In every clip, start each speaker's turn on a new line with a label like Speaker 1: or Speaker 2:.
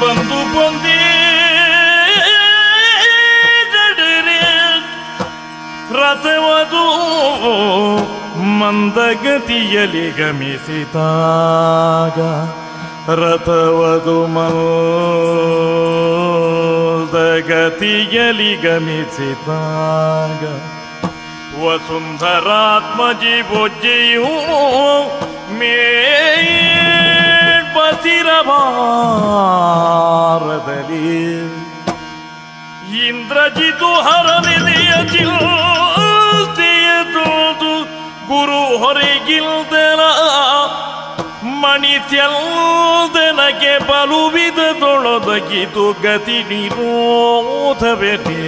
Speaker 1: ಬಂದು ಪೊಂದೇ ರಥವದು ಮಂದಗತಿಯಲಿ ಗಮಿಸಿದಾಗ ರಥವದು ಮಂದಗತಿಯಲಿ ಗಮಿಸಿದಾಗ ವಸುಂಧರಾತ್ಮಜಿ ಬೊಜ್ಜೆಯು ಮೇಬಸಿರಬಾರದಲ್ಲಿ ಇಂದ್ರಜಿತು ಹರನಿದೆಯ ಚಿಲ್ತೆಯದು ಗುರು ಹೊರಗಿಲ್ದೆನ ಮಣಿತ್ಯಲ್ದೆನಗೆ ಬಲುವಿದ ತೊಳದಗಿತು ಗತಿ ನಿರೋಧವೆಟೆ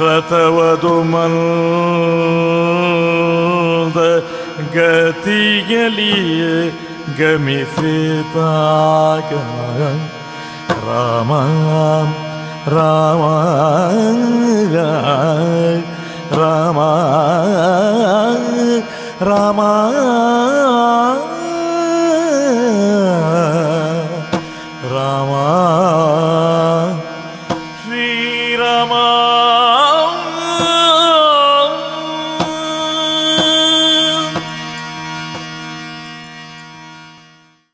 Speaker 1: ರಥವದು ಮಂದ ಗತಿಯಲಿ ಗಮಿಸಿದಾಗ ರಾಮ ರಾಮ.